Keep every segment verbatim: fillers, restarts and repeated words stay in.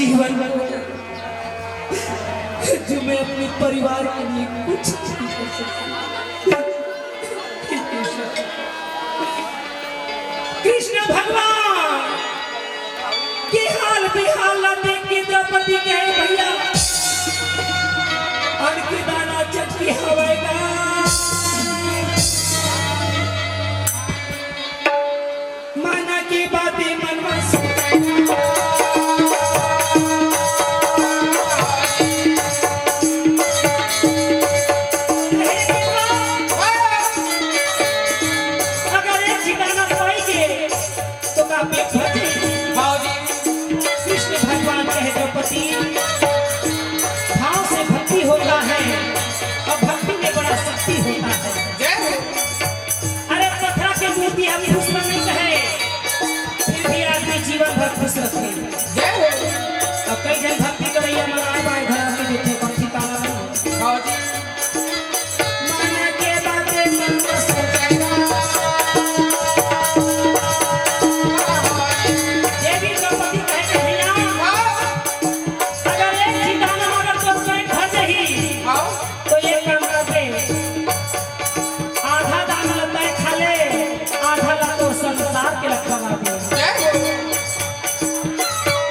जीवन जो मैं अपने परिवार के लिए कुछ नहीं कर सकती। कृष्ण भगवान के हाल बेहाल ला देख के द्रौपदी कहे, "भैया, अन्न के दाना चटके हवय गा।" माना के बाते मन में सोचेगा। अगर एक ठिकाना पाई के तो का पेट भर जाई? बाबूजी। कृष्ण भगवान कहे, "द्रौपदी, भाव से भक्ति होता है और भक्ति में बड़ा शक्ति होता है।" जय हो। अरे, पथरा के मूर्ति हम खुश में नहीं कहे, फिर भी आदमी जीवन भर खुश रखे। जय हो। अब कई जन भक्ति करैया मन आए बाए घर में देखे, भक्ति ताला नहीं। बाबूजी। मन के बाते मन में सोचेगा। देवी द्रौपदी कहे, "भैया, हाँ। अगर एक ठिकाना अगर तो पेट भर जाही, हाँ। तो एक काम करबे, आधा दाना ला तैं खा ले, आधा ला तोर संसार के ला खवा दे।" जय हो।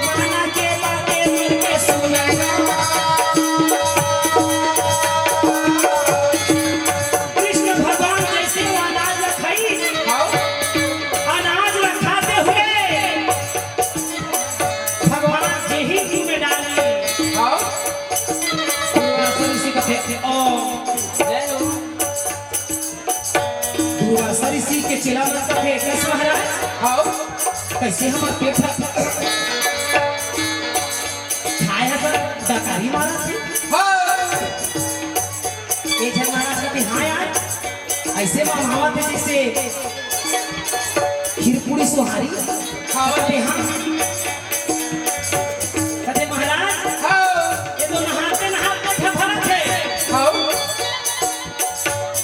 माना के बाते मन के सुनेगा। कृष्ण भगवान जैसे वो अनाज ला खाई, हाँ। अनाज ला खाते हुए भगवान जे ही मुंह में डाली, हाँ। दुर्वासा ऋषि कथे, "ओ।" जय हो। दुर्वासा ऋषि के चेला मन कथे, "कैसे महाराज?" हाँ। "कैसे हमर पेट ह खाए ह सब डकारी मारत हे?" हाँ। ए झन महाराज कथे, "हाँ यार, ऐसे मामावत हे जैसे खीर पूरी सोहारी।" हाँ। कथे, "हाँ।" कथे, "महाराज, हाँ। ये तो नहाते नहाते थपथपात हे।" हाँ।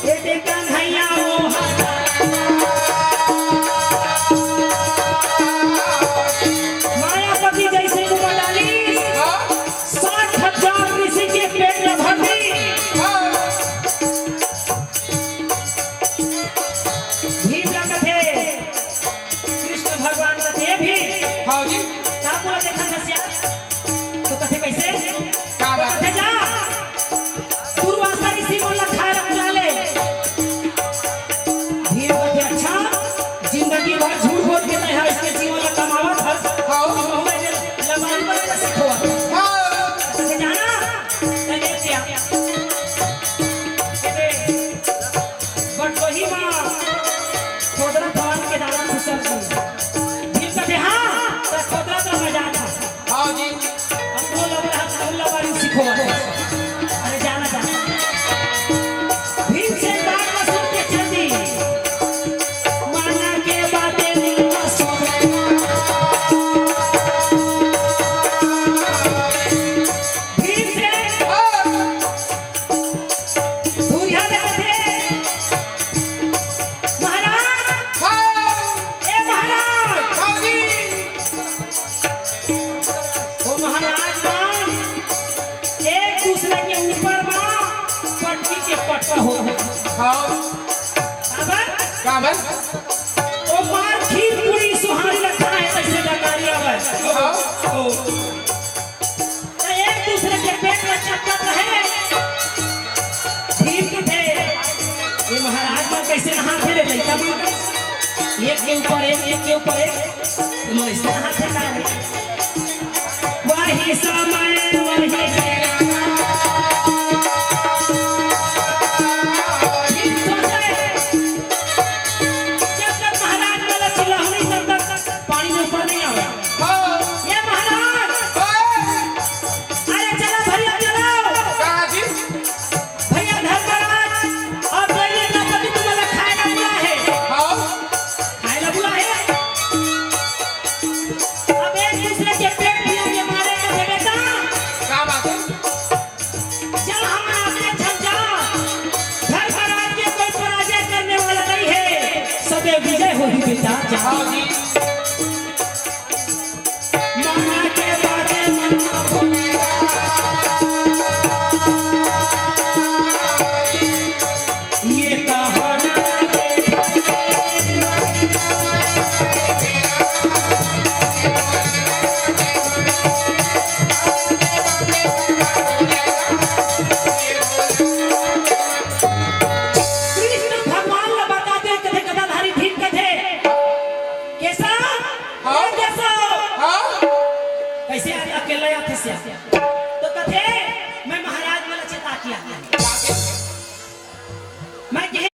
ये दे कन्हैया वो हाथ। मायापति जैसे मुंह डाली, हाँ। साठ हजार ऋषि के पेट में भर दी। हाँ। भीम ला कथे, कृष्ण भगवान कथे, "ए भीम।" हाँ जी। "का मोला देखत हस यार?" तो कथे, "कैसे?" का बात? कथे, "जा, दुर्वासा ऋषि मन ला खाए ला बुला ले।" भीम कथे, "अच्छा, जिंदगी भर झूठ बोल के तैं हा इसके जीवन ला कमावत हस। हाँ। अब हमहू एदे लबारी बने ला सिखोवत हस।" हाँ। कथे, "जा ना, तैं लेके आ।" कथे, बटोही म खोदरा भवन के दाना खुसर गई। भीम कथे, "हाँ, त खोदरा तो मैं जात हँव।" हाँ जी। अब वो लबर ह, वो लबर ही सिखो। अरे जाना, जाना। भीम से बात न सुन के चल दी। माना के बाते नहीं न सुने। भीम से दूरिया में थे। महाराज! हाँ। ए महाराज! हाँ जी। ओ महाराज मान, एक दूसरे के ऊपर मा पटकी के पटका हो। हाँ। काबर? काबर? ओ मार खीर पूरी सुहारी रखा है, तैसे डकारी आवे। हाँ। ओ। त एक दूसरे के पेट में चपकत रहे। भीम के थे, ये महाराज मन कैसे नहाथे रे लइका मन? एक के ऊपर एक, एक के ऊपर एक, ये मन ऐसे नहाथे का रे? वही समय, वही बेला। भीम सोचे, जब तक महाराज वाला चिल्लाहूँ नहीं, तब तक पानी में ऊपर नहीं आवे। हाँ। ये महाराज! हाँ। अरे चलो भैया, चलो। कहाँ जी? भैया धर्मराज और दैनिक द्रौपदी तुम्हारा खाए ला बुला है। हाँ। खाए ला बुला है। अब एक दूसरे के पेट पिया के मारे के बेटा। समस्या।